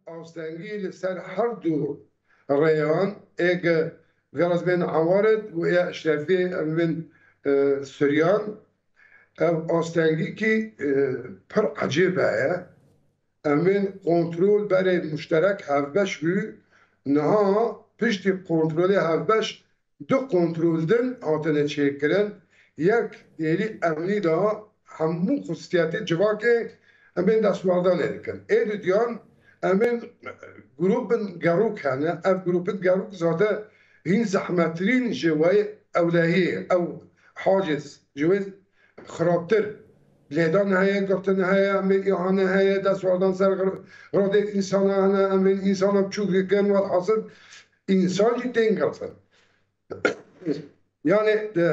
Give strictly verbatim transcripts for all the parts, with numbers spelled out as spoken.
Astengî li ser her du rêyan, ê ge Garaz bên Ewarid û ê Eşrefiyê em bên, e, Suryan, ev astengîkî, e, pir ecêb heye. Em bên kontrol berê muşterek hevbeş bû, niha piştî kontrolê hevbeş du kontrol din hatine çêkirin. Yek êrî emnî de hemû xusûsiyetê civakê em bên destwardanê dikin. Ê dudiyan em bên grûpin gerûk hene. Ev grûpin gerûk zade hîn zehmettirîn ji wê ewlehiyê, ew haciz, ji wê xirabtir. Lêdan heye, girtin heye, em bên îhane heye, destwardan ser gir-, giradê însana hene, em bên însana biçûk dikin, welhasil însan jî tên girtin. Yani di,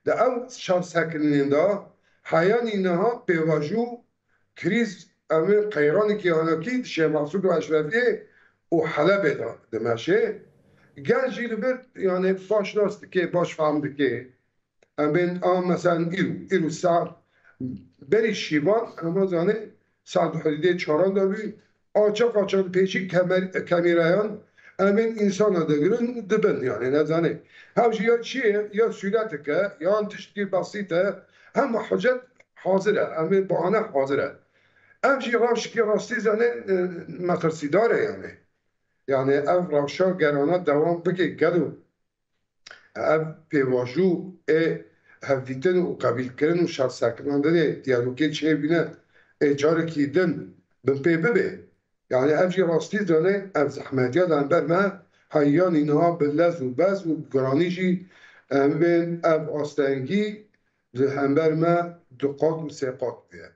di ew şarsekirinên de heyanî niha pêvajo krîz, em ê qeyranekî hanakî di Şêx Mesûd û Eşrefiyê û Helebê de dimeşe. Gel jî li vir, yani baş nas dike, baş fehm dike. Em bên a, mesela îro, îro saet berî şîvan, em zanê saet hududê çaran de bû. Açe qaçan pêşî kemer-, kamerayan em ên însana digirin, dibin, yani nezanê. Hev jî ya çi ye, ya sûreteke, yan tiştekî besît e, hema hicet hazir e, em ên bahane hazir e. Ev jî rewşekî rastî zanê, e, metirsîdar e yani. Yani ev rewşa gerana dewam bike gelo ev pêvajo ê hevdîtin û qebîlkirin û şersekinandinê diyalogê çêbîne ê carekî din binpê bibe. Yani ev jî rastî zane ev zehmetiya li hember me heyanî niha bi lez û bez û bi giranî jî em bên ev astengî li hember me du qat û sê qat bûye.